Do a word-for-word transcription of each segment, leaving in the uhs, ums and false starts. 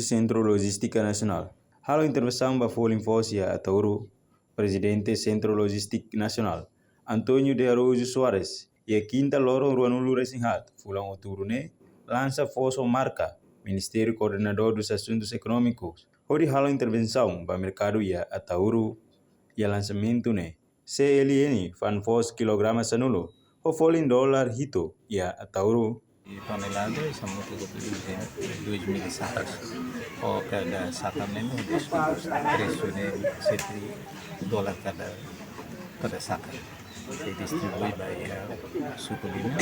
Sentru Lojístika Nasionál halo intervensaun ba folin foos iha Ataúro. Prezidente Sentru Lojístika Nasionál, António de Araújo Soares, iha kinta loron ruanulu-resin-haat fulan Outubru ne'e, lansa foos ho marka Ministériu Koordenadór dos Asuntus Ekonómikus hodi halo intervensaun ba merkadu iha Ataúro. Iha lansamentu ne'e, C L N fa'an foos kilograma sanulu ho folin dolar hitu iha Ataúro. Tonelada, estamos todo dois mil sacas. O cada saca mesmo, desconto, preço de sete dólares cada, cada saca. Se distribui ba iha suku lima,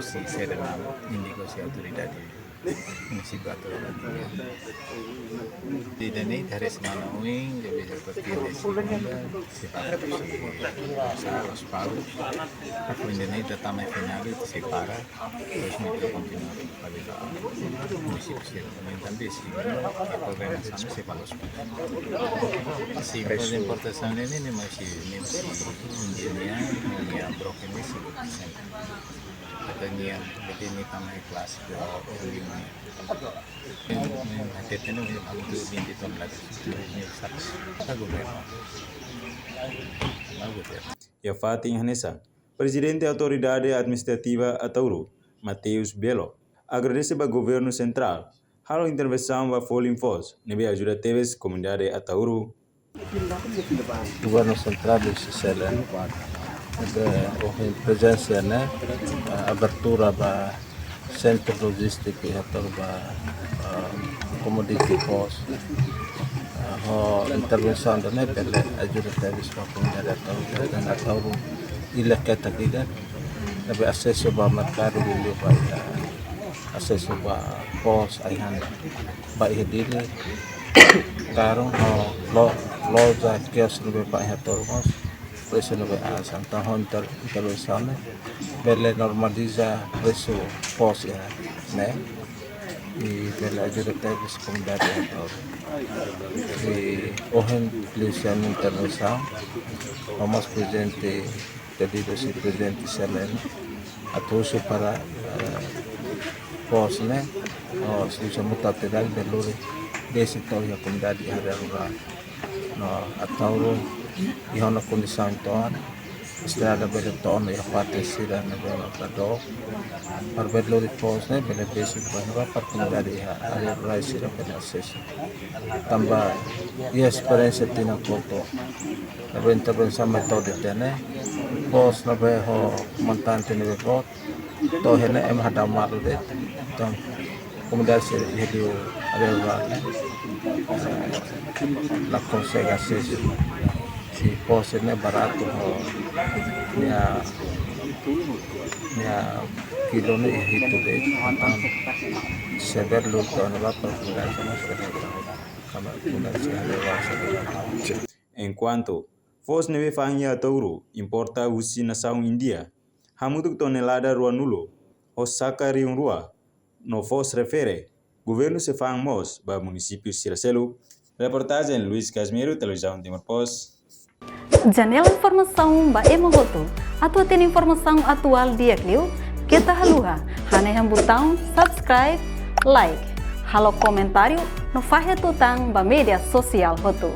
se sede na indiko se autoridade munisipál. Ida-ne'e, hari semana oin, deve ser a partir de segunda, se paga, se pasa os pagos. Aku ida-ne'e, data mai final, se paga. Terus mereka kontinua pada munisípiu sira. Também também se a coordenação se fala os pagos. Se faz importação ne'e, ne'e, mas se, ne'e, se India, ne'e, ne'e, broken ne'e, se sempre. Katanya, jadi ne'e também clássico, o, o, ne'e. Ne'e, ne'e, até tem um, um, vinte toneladas. Ne'e, sabe? Tá governo. Tá governo. Iha fatin hanesan, Prezidente Autoridade Administrativa Ataúro, Mateus Belo, agradese ba Governu Sentrál halo intervensaun ba folin foos, ne'ebé ajuda tebes komunidade Ataúro. Governu Sentrál de Sicília, ne'ebé ohin prezensa ne'e, ah, abertura ba sentru lojístiku iha Ataúro ba, ah, commodity foos. Ah, ho intervensaun ida-ne'e bele ajuda tebes ba komunidade Ataúro, tanba Ataúro illa ketak ida, ne'ebé asesu ba merkadu liuliu ba iha, asesu ba foos ai-han ba iha Dili, karung ho lo-, loja kios ne'ebé ba iha Ataúro mós, presu ne'ebé aas. Entaun ho inter-, intervensaun ne'e bele normaliza presu foos iha ne'e. I bele ajuda tebes komunidade Ataúro. I ohin liuhusi ami-nia intervensaun, ho mós prezidente, pedidu husi prezidente C L N, atu husu para, eh, foos ne'e, o, se uza muta pedal bele lori besik to'o iha komunidade iha área rurál. No Ataúro iha ona kondisaun to'o ona, estrada bele to'o ona iha parte sira ne'ebé dook. Para bele lori foos ne'e bele besik ba ne'ebá para komunidade iha área rurál sira bele asesu. Tanba iha esperiénsia tinan kotuk, ne'ebé intervensaun mai to'o de'it ne'e, foos ne'ebé ho montante ne'ebé boot, to'o iha ne'e ema hadau malu de'it. Entaun, komunidade sira iha liu área rurál ne'e, eh, la konsege asesu. Se foos ne'e baratu ho nia, nia kilu ne'e hitu de'it. Entaun, se bele lori to'o ne'ebá para komunidade sira mós bele, tanba komunidade sira iha área rurál sira. Enkuantu foos ne'ebé fa'an iha Ataúro importa husi nasaun India, hamutuk tonelada ruanulu ho saka rihun rua, no foos refere, governu sei fa'an mós ba munisípiu sira seluk. Reportajen Luis Casimiro, Televizaun Timor Post. Janela informasaun ba ema hotu. Atu hatene informasaun atuál di'ak liu, keta haluha hanehan butaun subscribe, like, halo komentáriu, no fahe tutan ba média sosiál hotu.